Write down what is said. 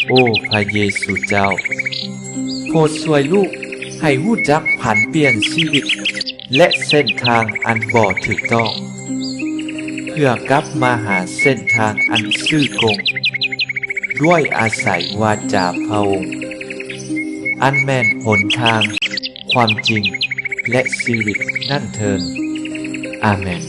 ໂອ້ ພະເຢຊູເຈົ້າ, ໂປດຊ່ວຍລູກໃຫ້ຮູ້ຈັກຜັນປ່ຽນຊີວິດ ແລະ ເສັ້ນທາງອັນບໍ່ຖືກຕ້ອງ, ເພື່ອກັບມາຫາເສັ້ນທາງອັນຊື່ກົງ, ດ້ວຍອາໄສວາຈາພະອົງ, ອັນແມ່ນຫົນທາງ, ຄວາມຈິງ ແລະ ຊີວິດນັ້ນເທີ້ນ. ອາເມນ.